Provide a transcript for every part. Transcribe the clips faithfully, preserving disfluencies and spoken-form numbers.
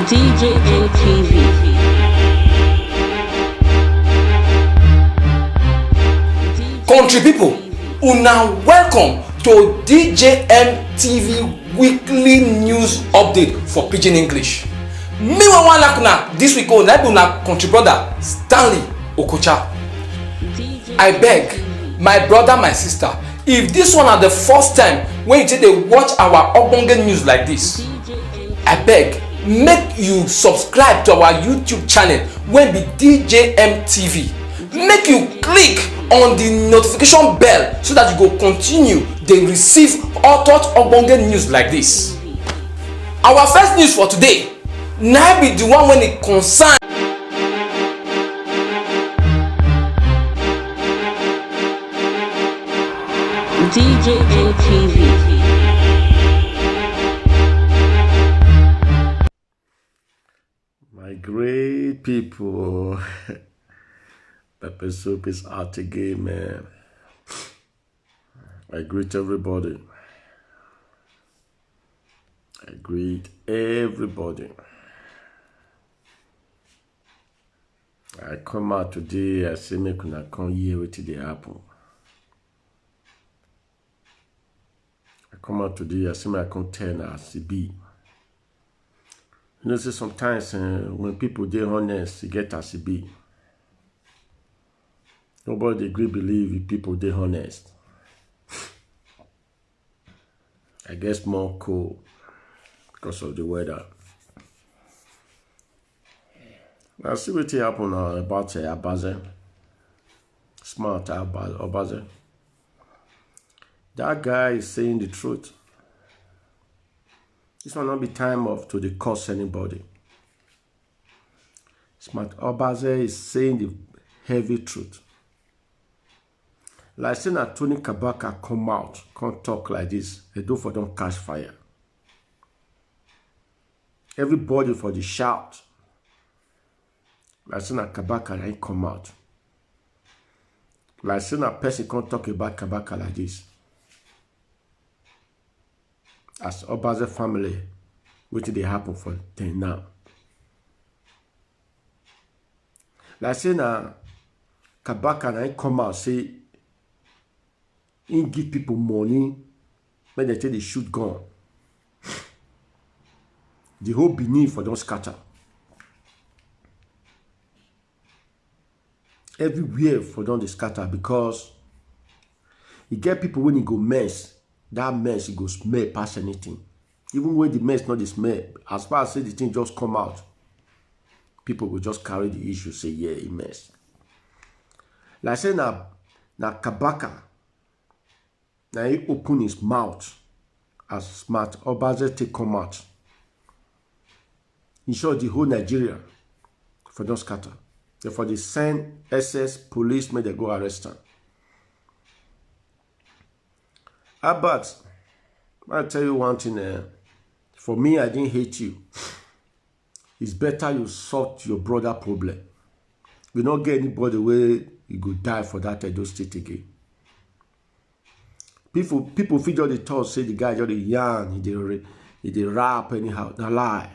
D J M T V. Country people, una welcome to D J M T V weekly news update for Pidgin English. Me wey wan knack una this week own na be una country brother Stanley Okocha. I beg, my brother, my sister, if this one na the first time wey you take dey watch our ogbonge news like this, I beg, make you subscribe to our YouTube channel wey be D J M T V. Make you click on the notification bell so that you go continue dey receive hot hot ogbonge news like this. Our first news for today na be the one wey e concern D J M T V. My great people, Pepper Soup is out again, man. I greet everybody. I greet everybody. I come out today, I say make una come hear wetin dey happen. I come out today, I say make I come tell una as e be. You know say sometimes, eh, when people dey honest, e get as e be. Nobody dey gree believe if people dey honest. I get small cold because of the weather. Now see wetin happen now about, eh, Obaze. Smart Oba-, Obaze. That guy is saying the truth. This one no be time of to dey curse anybody. Smart Obaze is saying the heavy truth. Like say na Tony Kabaka come out, come talk like this, Edo for don catch fire. Everybody for the shout. Like say na Kabaka na him come out. Like say na person come talk about Kabaka like this. As Obaze family, wetin dey happen for them now? Like say na Kabaka na him come out say him give people money make dem take dey shoot gun. The whole Benin for don scatter. Everywhere for don dey scatter because e get people wey e go mess, that mess e go smell pass anything. Even when the mess no dey smell, as far as say the thing just come out, people go just carry the issue say, "Yeah, e mess." Like say na, na Kabaka, na he open his mouth as Smart Obaze take come out. In short, the whole Nigeria for don scatter. They for dey send S S police make dem go arrest am. Albert, I tell you one thing, eh, for me, I didn't hate you. It's better you sort your brother problem. We no get anybody wey e go die for that Edo State again. People, people fit just dey talk say the guy just dey yarn, he dey re-, he dey rap anyhow. Na lie.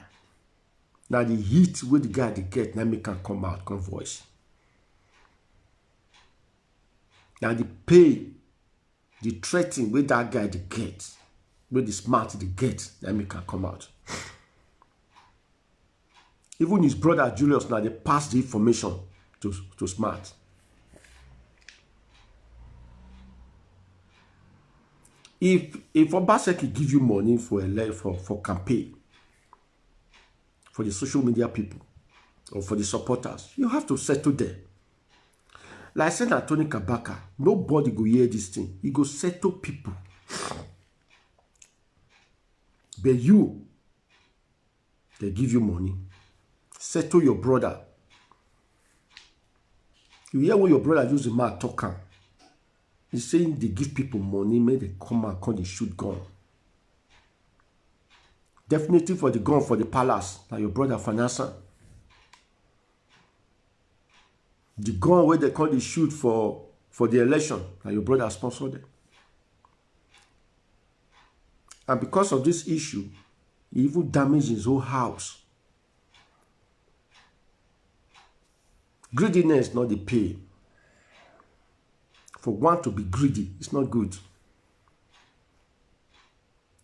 Na the heat wey the guy dey get na make am come out, come voice. Na the pain, the threatening wey that guy dey get, wey the Smart dey get, na make am come out. Even his brother Julius na dey pass the information to, to Smart. If, if Obaseki give you money for ele-, for, for campaign, for the social media people or for the supporters, you have to settle them. Like say na Tony Kabaka, nobody go hear this thing. You go settle people. But you, they give you money. Settle your brother. You hear what your brother use the mouth talk am? He say they give people money, make they come and come dey shoot gun. Definitely for the gun for the palace, na your brother finance am. The gun wey they come dey shoot for, for the election, na your brother sponsor them. And because of this issue, he even damage his whole house. Greediness not the pay. For one to be greedy, it's not good.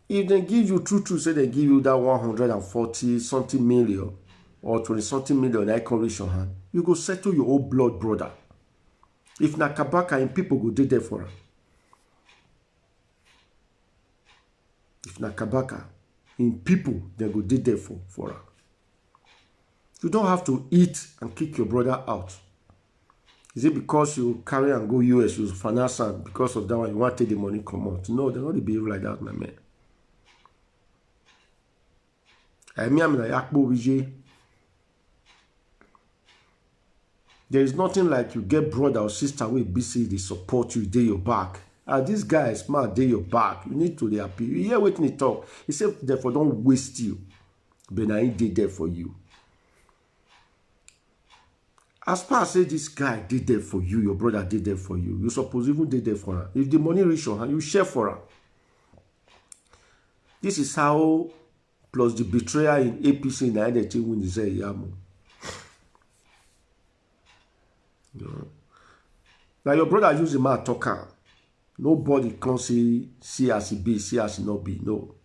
If they give you true true, say they give you that one hundred and forty something million or twenty something million, I can reach your hand. You go settle your old blood brother. If na kabaka, and people go dey there for am. If na kabaka, in people they go dey there for for am. You don't have to eat and kick your brother out. Is it because you carry and go U S, you finance am, because of that one you want to take the money come out? No, they don't behave like that, my man. I mean, I'm like Akpo Vijay. There is nothing like you get brother or sister wey be say they support you, dey your back. Ah, this guy is smart, dey your back. You need to dey happy. You hear wetin he talk? He say therefore don't waste you, but na he dey there for you. As far as say this guy dey there for you, your brother dey there for you, you suppose even dey there for am. If the money reach your hand, you share for am. This is how plus the betrayal in A P C na dem take win the Zeyamo. Now your brother use the man talk am. Nobody can see see as e be, see as e not be. No.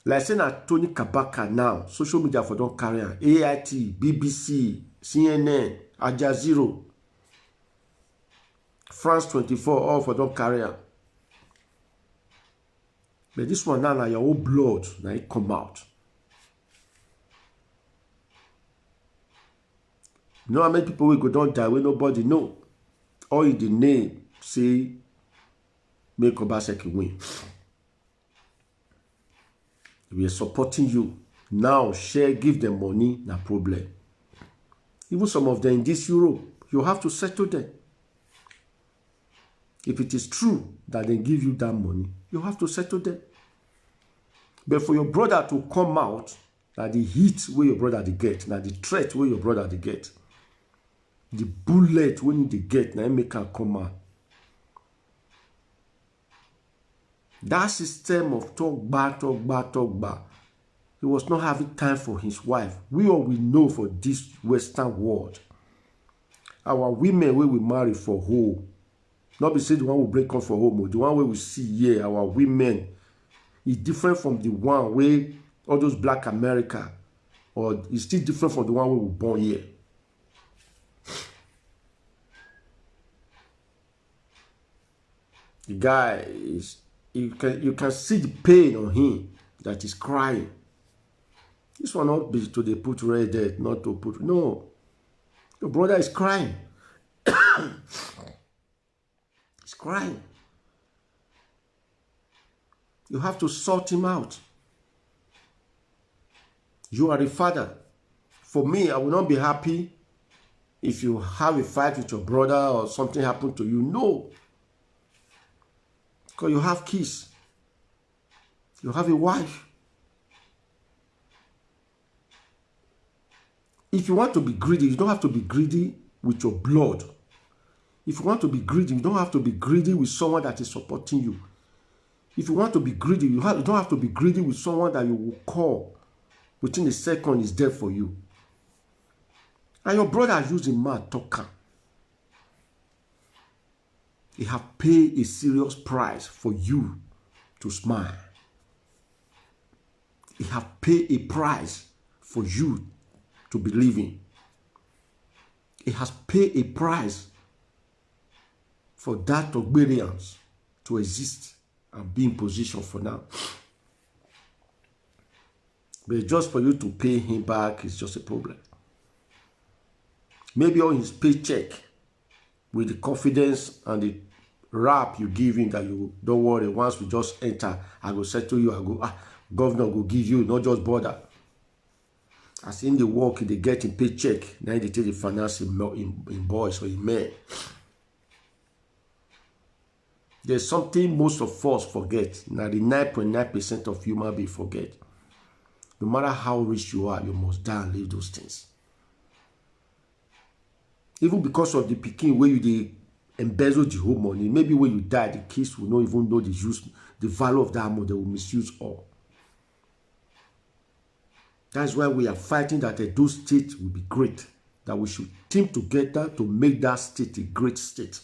Like say na Tony Kabaka now, social media for don't carry am. A I T, B B C, C N N, Al Jazeera, France twenty-four, all for don't carry am. But this one now, na your own blood, na it come out. You know how many people we go don't die, we nobody know. All in the name, say, make Obaseki win. We are supporting you. Now, share, give them money, na problem. Even some of them in this Europe, you have to settle them. If it is true that they give you that money, you have to settle them. But for your brother to come out, na the heat wey your brother dey get, na the threat wey your brother dey get, the bullet wey he dey get, na im make am come out. That system of talk bad, talk bad, talk bad, he was not having time for his wife. We all we know for this Western world, our women wey we marry for home, not be say the one we break up for home, oh, the one wey we see here, our women, e different from the one wey all those black America, or e still different from the one wey we born here. The guy is, you can you can see the pain on him that is crying. This one not be to dey put red dead, not to put, no. Your brother is crying. He's crying. You have to sort him out. You are a father. For me, I will not be happy if you have a fight with your brother or something happened to you. No. Because you have kids. You have a wife. If you want to be greedy, you don't have to be greedy with your blood. If you want to be greedy, you don't have to be greedy with someone that is supporting you. If you want to be greedy, you, have, you don't have to be greedy with someone that you will call within a second is there for you. And your brother using mouth talk am. He have paid a serious price for you to smile. He have paid a price for you to be living. He has paid a price for that Ogberians to exist and be in position for now. But just for you to pay him back is just a problem. Maybe on his paycheck, with the confidence and the rap you give him that you don't worry, once we just enter, I go settle you, I go, ah, governor go give you, not just bother. As in the work, they get in paycheck, now they take the finance in, in, in boys or in men. There's something most of us forget. Now the nine point nine percent of human being forget. No matter how rich you are, you must die and leave those things. Even because of the pikin where you they embezzle the whole money, maybe when you die, the kids will not even know the use, the value of that money. They will misuse all. That's why we are fighting that Edo State will be great, that we should team together to make that state a great state.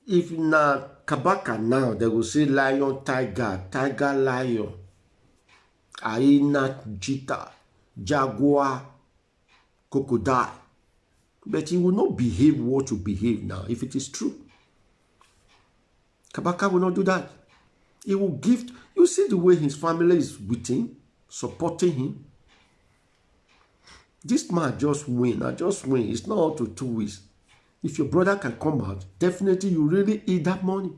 If na Kabaka now, they go say lion, tiger, tiger, lion, hyena, cheetah, jaguar, crocodile. But he will not behave what you behave now if it is true. Kabaka will not do that. He will give. You see the way his family is with him, supporting him. This man just win. I just win. It's not up to two weeks. If your brother can come out, definitely you really eat that money.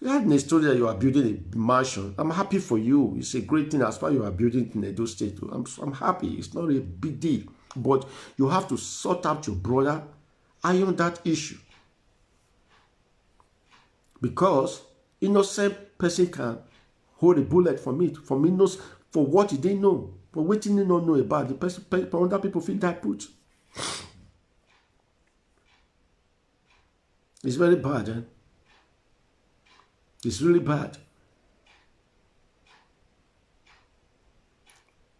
You had in a story that you are building a mansion. I'm happy for you. It's a great thing as far you are building in Edo State. I'm, I'm happy. It's not a big deal. But you have to sort out your brother, iron that issue. Because innocent person can hold a bullet for me. For me, knows for what he didn't know. For what he didn't know about the person, pe- other people feel that put. It's very bad, eh? It's really bad.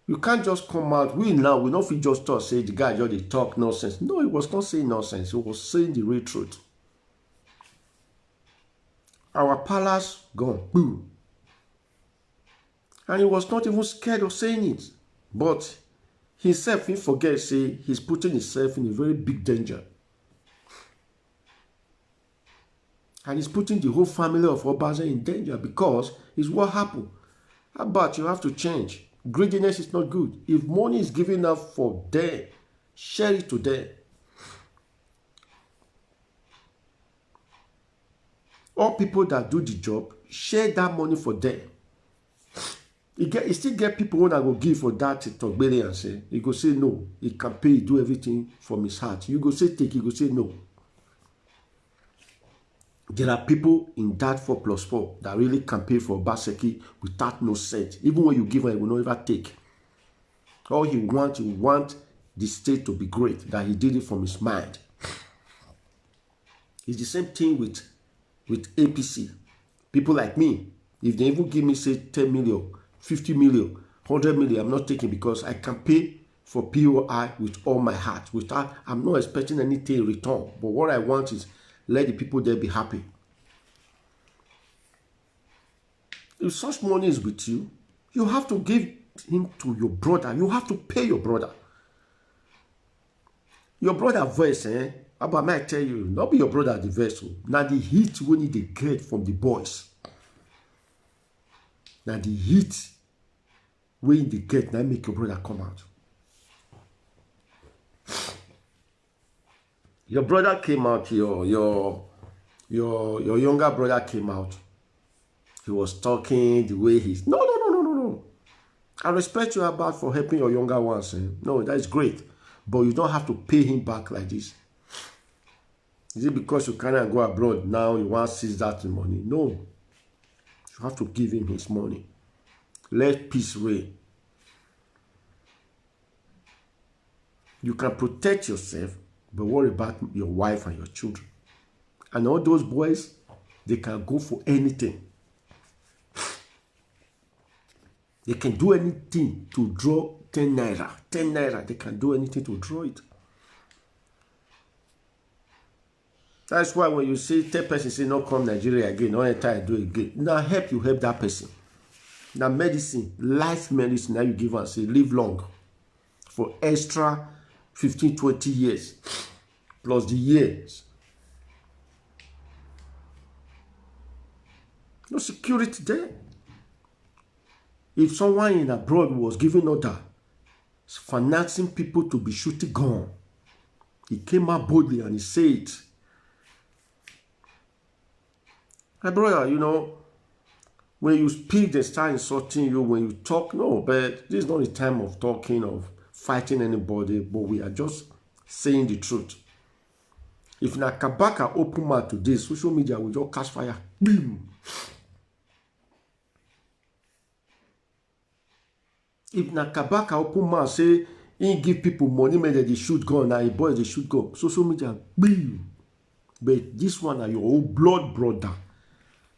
You can't just come out. We now, we don't feel just talk, say the guy just dey talk nonsense. No, he was not saying nonsense. He was saying the real truth. Our palace gone. Boom. And he was not even scared of saying it. But himself, he forget, say he's putting himself in a very big danger. And he's putting the whole family of Obaze in danger because it's what happened. How about you have to change? Greediness is not good. If money is given out for them, share it to them. All people that do the job, share that money for them. You get, you still get people when I go give for that Togbele and say, he go say no, he can pay, do everything from his heart. You go say take, he go say no. There are people in that four plus four that really campaign for Obaseki without no cent. Even when you give him, he will not ever take. All he want, he want the state to be great, that he did it from his mind. It's the same thing with, with A P C. People like me, if they even give me, say, ten million, fifty million, hundred million, I'm not taking because I can pay for P O I with all my heart. Without, I'm not expecting anything in return. But what I want is let the people there be happy. If such money is with you, you have to give him to your brother. You have to pay your brother. Your brother voice, eh? Abba, may I tell you, not be your brother the voice. Oh. Now the heat when he dey get from the boys. Now the heat when he dey get, now make your brother come out. Your brother came out, your your your your younger brother came out. He was talking the way he's no no no no no no. I respect you about for helping your younger ones. Eh? No, that is great. But you don't have to pay him back like this. Is it because you cannot go abroad now you want to seize that money? No. You have to give him his money. Let peace reign. You can protect yourself, but worry about your wife and your children. And all those boys, they can go for anything. They can do anything to draw ten naira. Ten naira, they can do anything to draw it. That's why when you say ten person say no come Nigeria again, no enter do again. Now help you help that person. Now medicine, life medicine, now you give and say live long for extra fifteen, twenty years plus the years. No security there. If someone in abroad was giving order, financing people to be shooting gun, he came out boldly and he said, my brother, you know, when you speak, they start insulting you. When you talk, no, but this is not the time of talking, of fighting anybody, but we are just saying the truth. If na Kabaka open mouth today, social media will just catch fire. Boom. If na Kabaka open mouth say he give people money, make they dey shoot gun, na him boys dey shoot gun. Social media, boom. But this one na your own blood brother,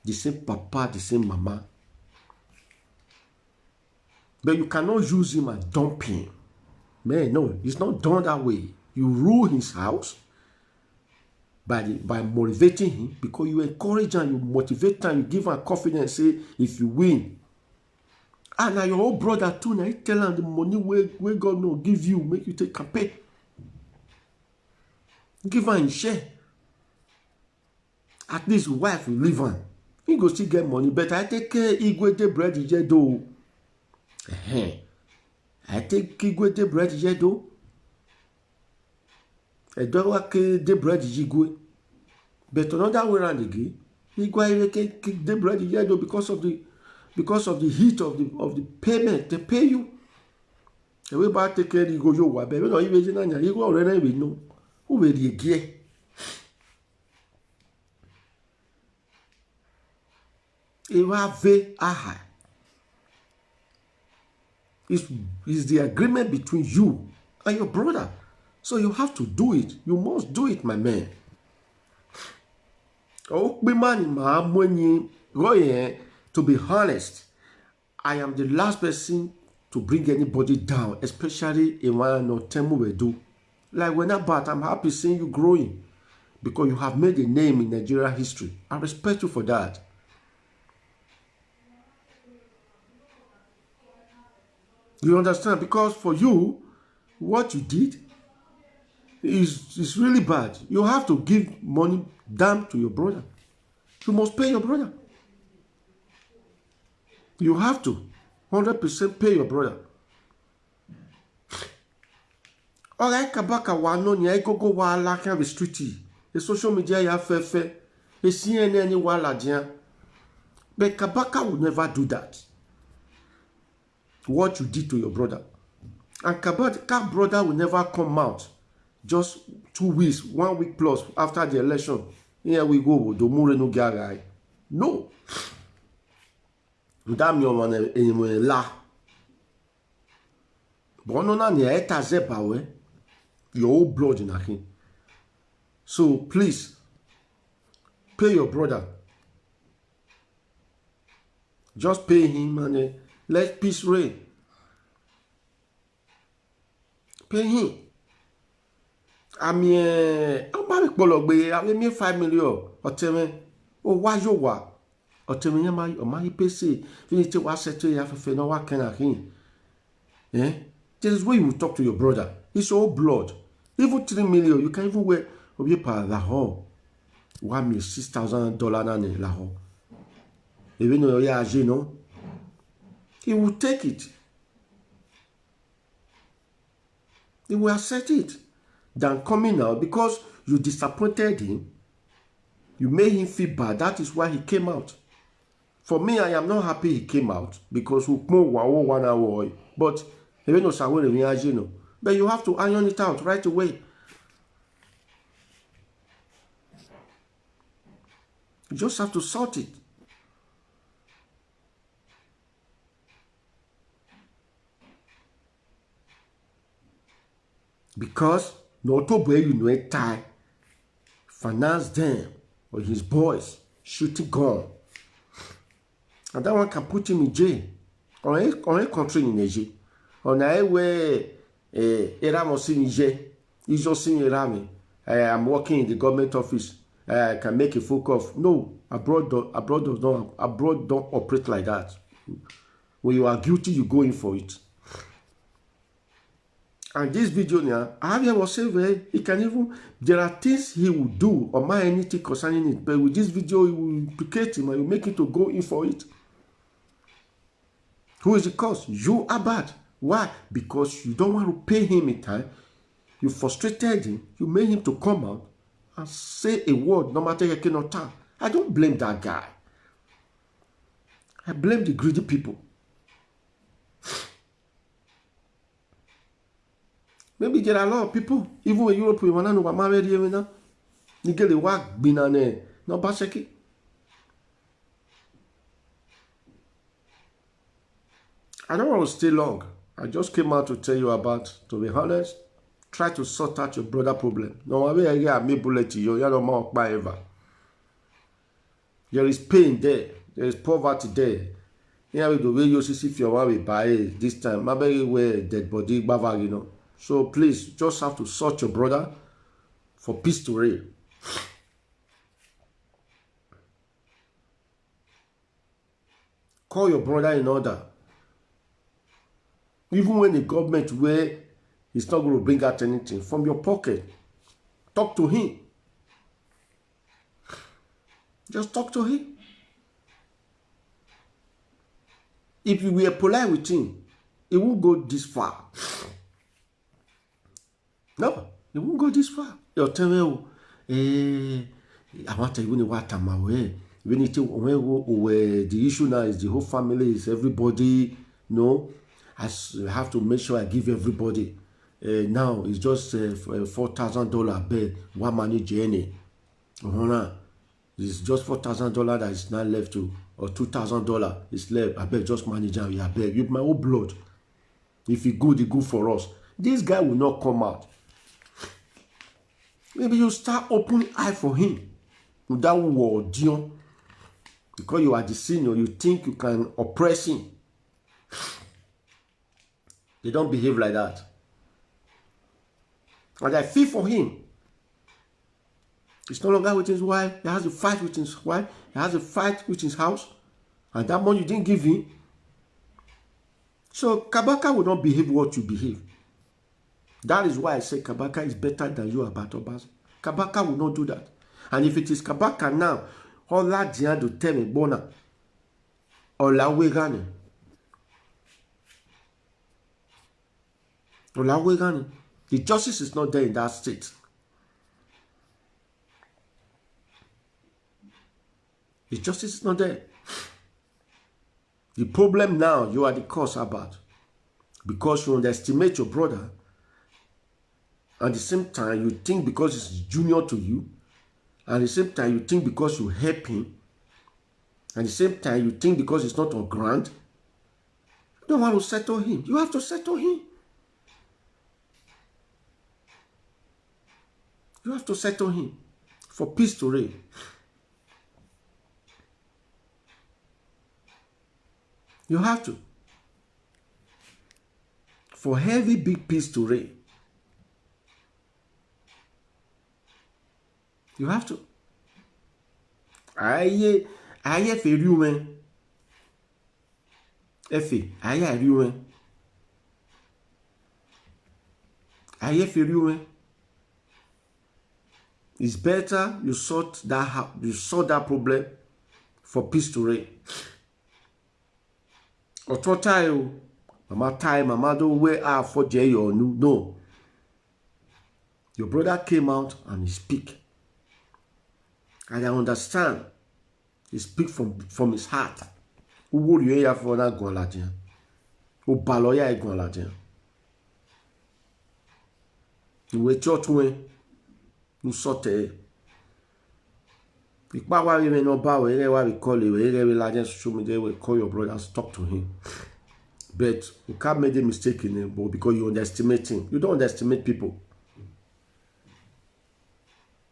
the same papa, the same mama. But you cannot use him and dump him. Man, no, it's not done that way. You rule his house by the, by motivating him, because you encourage and you motivate and you give am confidence. Say if you win, and na your own brother too, na you tell am the money wey wey God no give you, make you take am pay. Give am him share. At least wife will leave am. He go still get money, but I take care Igwe dey bread je do. Ehen. I take Igwe dey bread je do. Edowa ke dey bread jigwe. But another way around again, Igwe ke dey bread je do because of the because of the heat of the of the payment they pay you. Ewe ba take care Igwe yo wa be no iwe jina nya Igwe already we know. Who will you get? Ewa ve aha. Is is the agreement between you and your brother. So you have to do it. You must do it, my man. Okpimani ma amwenyi roye, to be honest, I am the last person to bring anybody down, especially in one no temu we do. Like when about I'm happy seeing you growing because you have made a name in Nigeria history. I respect you for that. You understand? Because for you, what you did is is really bad. You have to give money down to your brother. You must pay your brother. You have to hundred percent pay your brother. All right, Kabaka wa no ni I go go wa la can be street. The social media ya fe fe. The C N N wa la dia. But Kabaka will never do that. What you did to your brother. And Kabaka brother will never come out just two weeks, one week plus after the election. Here we go, Domure no guy. No. That me on la. But no na ni eta zeba we. Your old blood in him. So please pay your brother. Just pay him and uh, let peace reign. Pay him. I mean, I'm married Pologbe, I mean, five million or ten. Oh, why you wa? Or ten, my or my pay say, we need to was set to you for no what can I him. Eh? There is way you talk to your brother. It's your own blood. Even three million, you can even wear Obipa Lahore. One million six thousand dollar na ne Lahore. Even though yeah, you know, he will take it. He will accept it than coming out because you disappointed him. You made him feel bad. That is why he came out. For me, I am not happy he came out because we know one one hour. But even though Samuel Reaction, but you have to iron it out right away. You just have to sort it. Because no to where you know tie finance them or his boys shooting gun. And that one can put him in jail. Or any, or any country in Nigeria. Or na where eh, Eramo Sinije, Ijo Sin Erami. I am working in the government office. I can make a full call. No, abroad don't, abroad does not abroad don't operate like that. When you are guilty, you go in for it. And this video now, I have was say well, he can even there are things he will do or mind anything concerning it, but with this video, he will implicate him and you make it to go in for it. Who is the cause? You are bad. Why? Because you don't want to pay him in time. You frustrated him. You made him to come out and say a word, no matter you cannot tell. I don't blame that guy. I blame the greedy people. Maybe there are a lot of people, even in Europe, we want to marry even now. Nigga, they work, been on there. No, Baseki. I don't want to stay long. I just came out to tell you about, to be honest, Try to sort out your brother problem. No one way I get me bullet to you. You don't know ever. There is pain there. There is poverty there. Yeah, we do way you see if you want we buy it this time. My baby wear dead body bavag, you know. So please just have to sort your brother for peace to reign. Call your brother in order. Even when the government where he's not going to bring out anything from your pocket, talk to him. Just talk to him. If you were polite with him, it won't go this far. No, it won't go this far. You're telling me, eh, I want to even what I'm aware. When it when we- we- the issue now is the whole family is everybody. No, I s- have to make sure I give everybody. Uh, now it's just uh, four thousand dollar bed one money journey. Uh-huh. It's just four thousand dollar that is now left to, or two thousand dollar is left. I bet just manage am. I bet with my own blood. If e good, e good for us. This guy will not come out. Maybe you start opening eye for him with that word, you know, because you are the senior, you think you can oppress him. They don't behave like that. And I feel for him. He's no longer with his wife. He has a fight with his wife. He has a fight with his house. And that money you didn't give him. So Kabaka will not behave what you behave. That is why I say Kabaka is better than you about Obas. Kabaka will not do that. And if it is Kabaka now, all that Diado tell me, Bona, Olawegani. Olawegani. The justice is not there in that state. The justice is not there. The problem now, you are the cause about. Because you underestimate your brother. At the same time, you think because he's junior to you. At the same time, you think because you help him. At the same time, you think because he's not on ground. You don't want to settle him. You have to settle him. You have to settle him for peace to reign. You have to. For heavy big peace to reign. You have to. Aye, aye, for you, man. Efe, aye, are you, man? Aye, for you, man. It's better you sort that ha- you sort that problem for peace to reign. Ototayo, mama time, mama do where are for J or no. No. Your brother came out and he speak. And I understand. He speak from from his heart. Uwo ri ya for na gun alajian. O ba lawyer e gun alajian. Iwe church wen. Nu sote. Ipa wa we no ba we re wa we call we re we la social media we call your brothers, talk to him. But you can't make the mistake in him, but because you underestimate him. You don't underestimate people.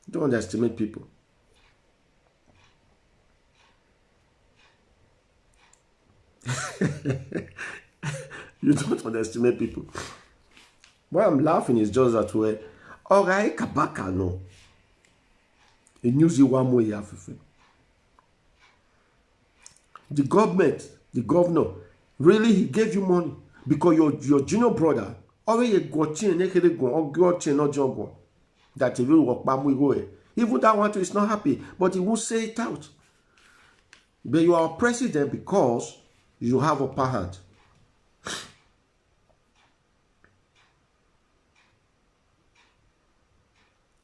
You don't underestimate people. You don't underestimate people. Why I'm laughing is just that way. Alright, Kabaka no. He knew the one way. The government, the governor, really he gave you money because your your junior brother already got chain, naked go, or got chain, not jungle. That he will walk back with go. Even that one too is not happy, but he won't say it out. But you are president because you have upper hand.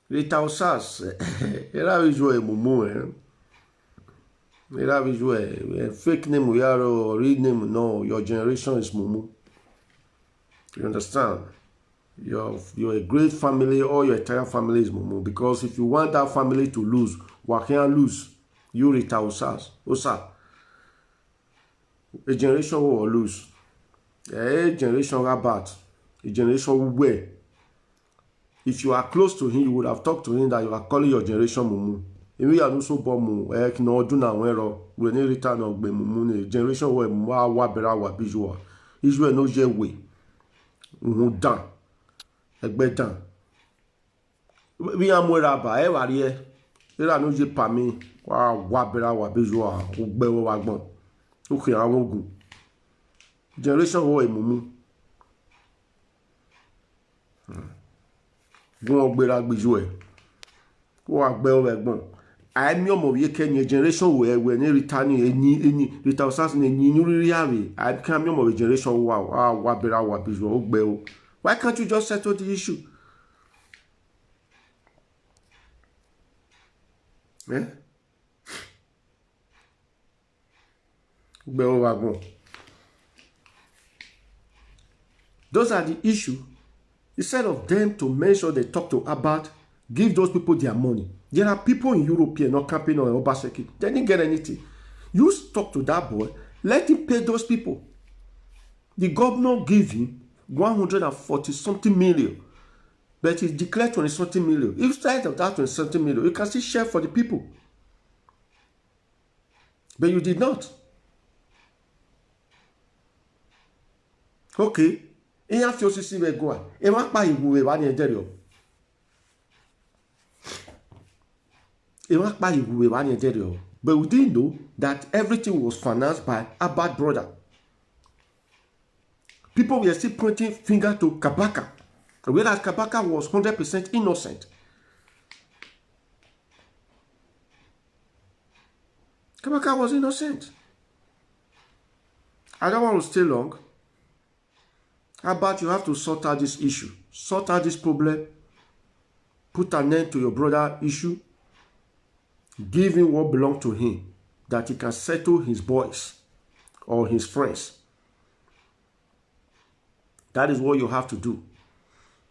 Rita Osas, era visual mumu, eh? Era visual, eh, fake name, we are or real name, no, your generation is mumu. You understand? You're, you're a great family, all your entire family is mumu. Because if you want that family to lose, we can lose. You Rita Osas, Osa. A generation will lose. A generation rabat. A generation will wear. If you are close to him, you would have talked to him that you are calling your generation mumu. Emi ya nuso bomu, eh, kino oduna wero, we ni rita no gbe mumu ni generation we mumu wa bera wa bijua. Ijue no je we. Uhun dan. Egbe dan. Bi ya mu era ba, e wa ri e. Era no je pa mi. Wa wa bera wa bijua. Ugbe we wa gbon. Uke awon ogun. Generation we mumu. Gun ogbera gbiju e. Wo agbe o egbon. Ai mi omo ye ke ni generation we we ni rita ni eni eni rita osas ni eni ni riri ave. Ai ka mi omo generation wa wa wa bera wa bijua o gbe o. Why can't you just settle the issue? Eh? Gbe o wa gbon. Those are the issue. Instead of them to make sure they talk to Albert, give those people their money. There are people in Europe here not camping on Obaseki. They didn't get anything. You talk to that boy, let him pay those people. The governor gave him one hundred and forty something million, but he declared twenty something million. Instead of that twenty something million, you can still share for the people. But you did not. Okay. Iya fi osisi we go a. E wa pa iwu we wa ni ederio. E wa pa iwu we wa ni ederio. But we didn't know that everything was financed by Albert brother. People were still pointing finger to Kabaka, whereas Kabaka was hundred percent innocent. Kabaka was innocent. I don't want to stay long. How about you have to sort out this issue? Sort out this problem. Put an end to your brother issue. Give him what belongs to him, that he can settle his boys or his friends. That is what you have to do.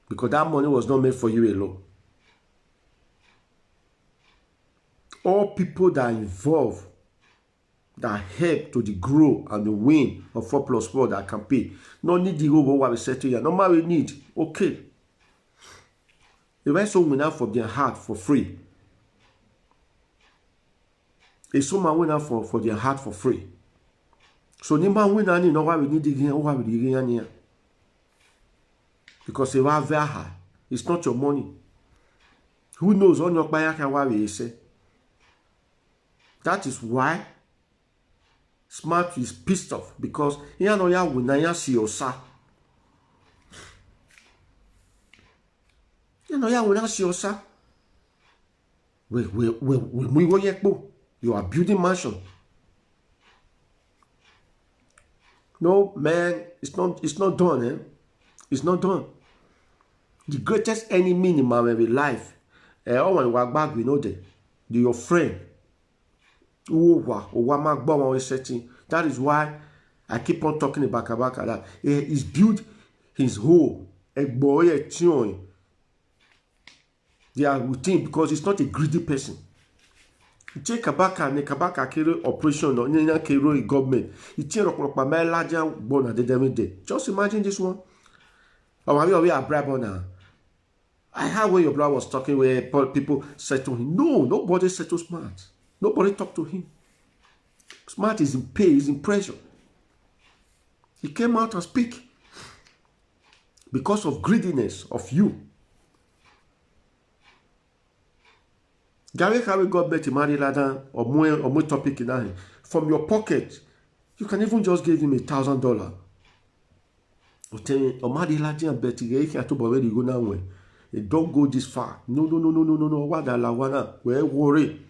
Because that money was not made for you alone. All people that are involved, that help to the grow and the win of four plus four that campaign, no need the whole world settle here. No matter we need, okay. The rest of win out for their heart for free. It's someone win out for, for their heart for free. So ni man win and you know why we need again, why we need again here. Because if I have high, it's not your money. Who knows on your buyer can why we say. That is why Smart is pissed off because he no ya win na ya si osa. He no ya win na si osa. We we we we mu iwo yepo. You are building mansion. No man, it's not it's not done, eh? It's not done. The greatest enemy in my life, eh, oh, when we are back, we know that your friend Uwa, uwa ma gbọ́ wọn setting. That is why I keep on talking about Kabaka that he is built his whole egbo ye tion. They are routine because he's not a greedy person. Che Kabaka ne Kabaka kere operation no ne na kero government. Iche rokropa ma laja gbona de de. Just imagine this one. Oh, we we are bribe now. I heard when your brother was talking where people said to him, no, nobody said to Smart. Nobody talked to him. Smart is in pain, is in pressure. He came out and speak because of greediness of you. Gary Harry got bet Imari Ladan or more or more topic in that from your pocket. You can even just give him a thousand dollar. Otemi Omadi Latin and Betty Reiki Atobo where you go now when they don't go this far. No, no, no, no, no, no, no. What the lawana? Where worry?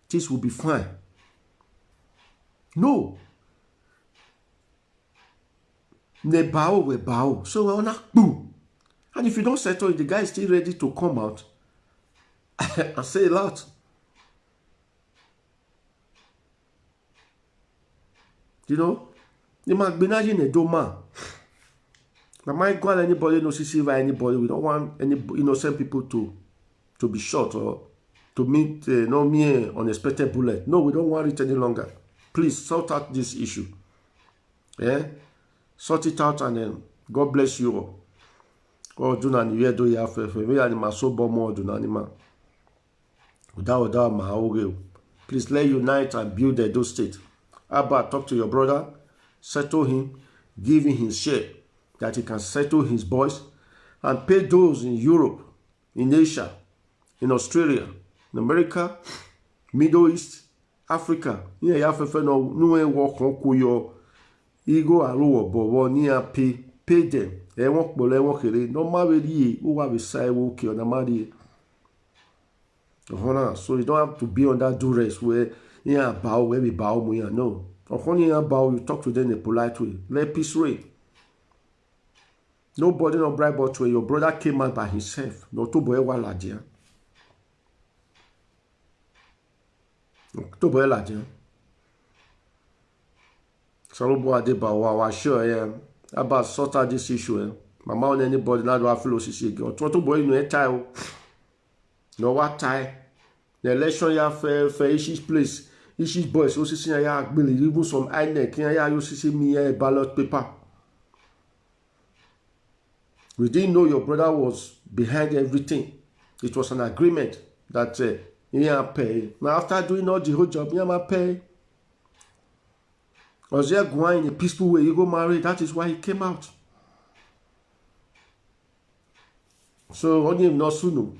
This will be fine. No. Ne bow we bow. So we on a boo. And if you don't settle it, the guy is still ready to come out and say a lot. You know, the man been in a doma. Now my God, anybody no see silver, anybody. We don't want any innocent people to to be shot or to meet uh, no mere unexpected bullet. No, we don't want it any longer. Please sort out this issue. Yeah, sort it out and then God bless you all. Ọdụnanị wee do ya afefe, wee ya ni ma so bọ mọ ọdụnanị ma. Without, without ma oge. Please, let unite and build Edo State. Abba, talk to your brother, settle him, give him his share, that he can settle his boys and pay those in Europe, in Asia, in Australia, in America, Middle East, Africa. Ihe ya afefe nọ n'uwe wọ kan ko yọ. Igo aro wọ bọwọ ni a pay, pay them. Ẹ wọ́n pọ̀ lẹ wọ́n kéré. Normal way ye, o wa be sa e wo ke ọ̀nà ma ri e. Ọ̀hún náà, so you don't have to be under duress where, yeah, bow, where we bow, mo, yeah, no. Ọ̀hún, yeah, bow, you talk to them in a polite way. Let peace reign. Nobody no bribe but when your brother came out by himself. No to boy wa ladia. To boy ladia. Soluble Adeba, wa wa sure, yeah. About sort out this issue, eh. Mama on anybody, not do a feel O C C again. Or to boy, you know, tie. No, what tie? The election ya fair, fair, Ishi's place. Ishi's boys, O C C ya gbele, even some INEC, ya O C C me ya ballot paper. We didn't know your brother was behind everything. It was an agreement that, uh, he a pay. Now, after doing all the whole job, he a pay. Ozie Guan in a peaceful way, he go marry. That is why he came out. So, only him no sunu.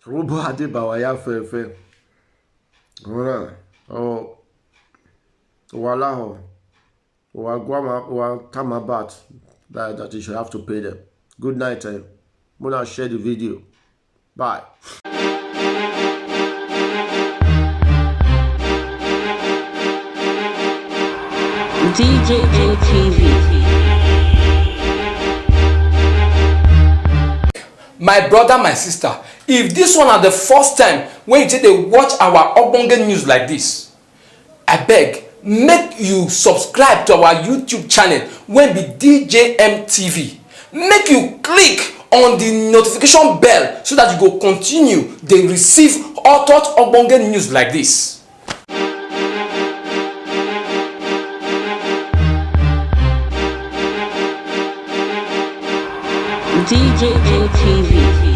Soluble Adeba, wa ya fair, fair. Ora, oh, wala ho. Wa guama, wa tama bat. That, that you should have to pay them. Good night, eh. Muna share the video. Bye. D J N T V. My brother, my sister, if this one are the first time when you take dey watch our ogbonge news like this, I beg, make you subscribe to our YouTube channel wey be D J M T V. Make you click on the notification bell so that you go continue dey receive hot hot ogbonge news like this. D J N T V.